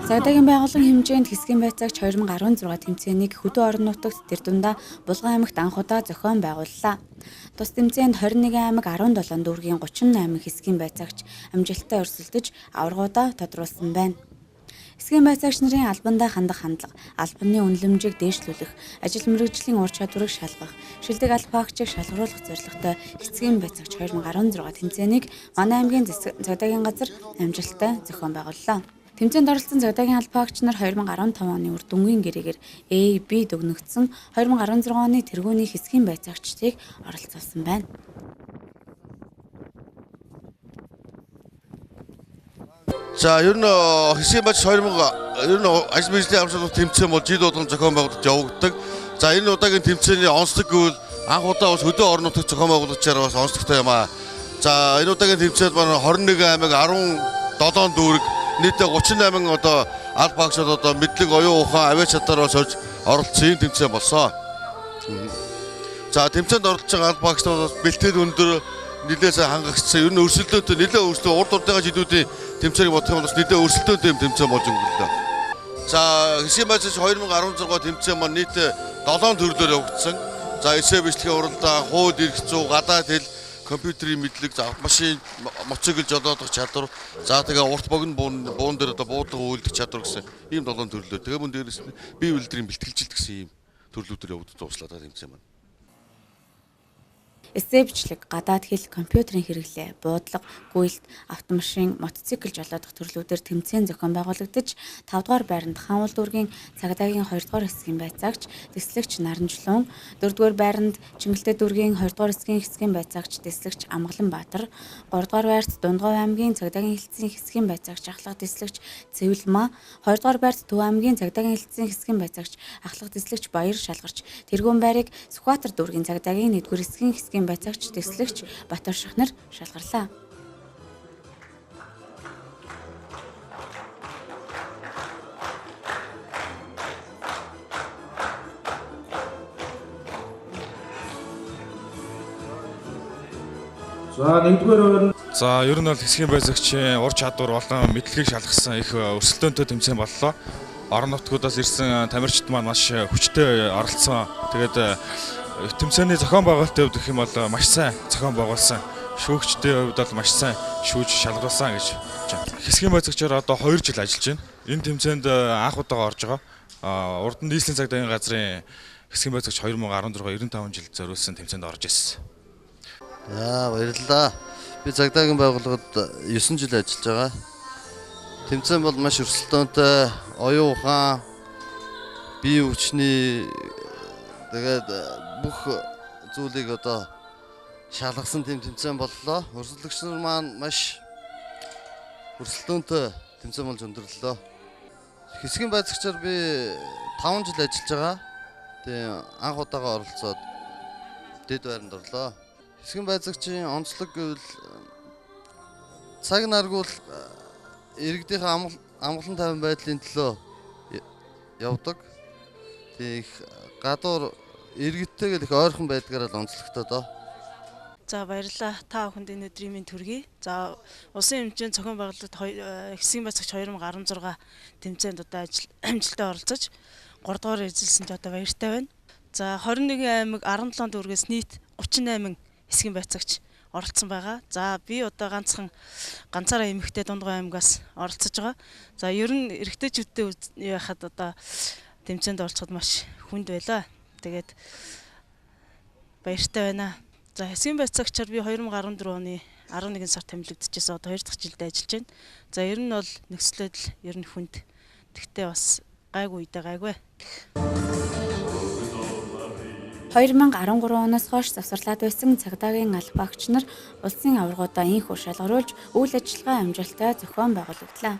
Цагдаагийн байгууллагын хэмжээнд хэсгийн байцаагч 2016 тэмцээнийг хөдөө орон нутагт тэр дундаа Булган аймагт анх удаа зохион байгууллаа. Тус тэмцээнд 21 аймаг 17 дүүргийн 38 хэсгийн байцаагч амжилттай өрсөлдөж аваргуудаа тодруулсан байна. Хэсгийн байцаагч нарын албандаа хандах хандлага, албаны үнэлэмжийг дээшлүүлэх, ажил мэргэжлийн ур чадварыг шалгах, шилдэг албаагчийг шалгаруулах зорилготой хэсгийн байцаагч 2016 тэмцээнийг манай аймгийн цагдаагийн газар амжилттай зохион байгууллаа. Тэмцээнд оролцсон цагдаагийн албаагч нар 2015 оны үр дүнгийн гэрээгээр A, B дүгнэгдсэн 2016 оны тэргүүний хэсгийн байцаагчдыг оролцуулсан байна. За ер нь хэсгийн байцаагч 2000 ер нь ажил мэргэжлийн амжилт тэмцээн бол жил болгон зохион байгуулалт явагддаг. За энэ удаагийн тэмцээний онцлог гэвэл анх удаа бас хөдөө орон нутагт зохион байгуулагчаар бас онцлогтой юм аа. За энэ удаагийн тэмцээнд маань 21 аймаг 17 дүүрэг нийтдээ 38 одоо аль багшууд одоо мэдлэг, оюун ухаан, авиа чадвар бас орж оролцсон юм тэмцээн болсон. За тэмцээнд оролцож байгаа аль багшууд бас бэлтгэл өндөр нэлээд сайн хангагдсан. Ер нь өрсөлдөөнтэй нэлээд өрсөлдөө урд урдынхаа жилүүдийн тэмцээнийг бодох юм бол бас нэлээд өрсөлдөөнтэй юм тэмцээн болж өнгөрлөө. За хэсгийн байцаагч 2016 тэмцээн маань нийт 7 төрлөөр явагдсан. За эсээ бичлэгийн уралдаан, хууль эрх зүй, гадаад хэл, компьютерийн мэдлэг, за автомашин, мотоцикл жолоодох чадвар, за тэгээ урт богино буун дээр одоо буудлага үйлдэх чадвар гэсэн ийм 7 төрлөөр. Тэгээ мөн дээрээс нь бие үйлдвэрийн бэлтгэлжилт гэсэн ийм төрлүүдээр явагдаж дууслаа тэмцээн маань. Эссе бичлэг, гадаад хэл, компьютерийн хэрэглээ, буудлага, гүйлт, автомашин, мотоцикл жолоодох төрлүүдээр тэмцээн зохион байгуулагдаж 5 дугаар байранд Хаануул дүүргийн цагдаагийн 2 дугаар хэсгийн байцаагч дэслэгч Наранжлуун, 4 дугаар байранд Чингэлтэй дүүргийн 2 дугаар хэсгийн хэсгийн байцаагч дэслэгч Амгаланбаатар, 3 дугаар байрт Дундгов аймгийн цагдаагийн хэлтсийн хэсгийн байцаагч ахлах дэслэгч Цэвэлмаа, 2 дугаар байрт Төв аймгийн цагдаагийн хэлтсийн хэсгийн байцаагч ахлах дэслэгч Баяр шалгарч, тэргүүн байрыг Сүхбаатар дүүргийн цагдаагийн 1-р хэсгийн хэсгийн байцаагч дэслэгч Батар Шахнар шалгарлаа. За нэгдүгээр байр. За ер нь бол хэсгийн байцаагчийн ур чадвар болон мэдлэгийг шалгасан их өрсөлдөөнтэй тэмцээн боллоо. Орон нутгуудаас ирсэн тамирчид маань маш хүчтэй оролцсон. Тэгээд тэмцээний зохион байгуулалтын хувьд гэх юм бол маш сайн зохион байгуулсан. Шүүгчдийн хувьд бол маш сайн шүүж шалгаруулсан гэж бодож байна. Хэсгийн байцаагчаар одоо 2 жил ажиллаж байна. Энэ тэмцээнд анх удаага орж байгаа. Урд нь нийслэлийн цагдаагийн газрын хэсгийн байцаагч 2016 95 жилд зориулсан тэмцээнд орж ирсэн. За баярлалаа. Би цагдаагийн байгууллагад 9 жил ажиллаж байгаа. Тэмцээн бол маш өрсөлдөөнтэй, оюун ухаан, бие хүчний тэгээд бүх зүйлийг одоо шалгасан тийм тэмцээн боллоо. Өрсөлдөгч нар маань маш өрсөлдөөнтэй тэмцээн болж өндөрлөө. Хэсгийн байцаагчаар би 5 жил ажиллаж байгаа. Тийм анх удаага оролцоод дэд байранд орлоо. Хэсгийн байцаагчийн онцлог гэвэл цаг наргуул иргэдийнхээ амгалан тайван байдлын төлөө явдаг. Тийм их гадуур иргэдтэйгээ их ойрхон байдгаараа л онцлогтой доо. За баярлалаа. Та бүхэнд энэ өдрийн минь төргий. За улсын хэмжээнд зохион байгуулалт хэсгийн байцаагч 2016 тэмцээнд одоо амжилттай оролцож 3 дугаар эзэлсэнд одоо баяртай байна. За 21 аймаг 17 дүүргээс нийт 38 хэсгийн байцаагч оролцсон байгаа. За би одоо ганцаараа эмэгтэй Дундгов аймгаас оролцож байгаа. За ер нь эрэгтэйчүүдтэй яхад одоо тэмцээнд оролцоход маш хүнд байлаа. Тэгээд баяртай байна. За хэсгийн байцаагчаар би 2014 оны 11 сард томилогдчихсон. Одоо 2 дахь жилдээ ажиллаж байна. За ер нь бол нөхцөл байдал ер нь хүнд. Тэгтээ бас гайгүй үедээ гайгүй. 2013 оноос хойш завсарлаад байсан цагдаагийн албаагч нар улсын аваргуудаа инх шалгаруулж үйл ажиллагаа амжилттай зохион байгуулагдлаа.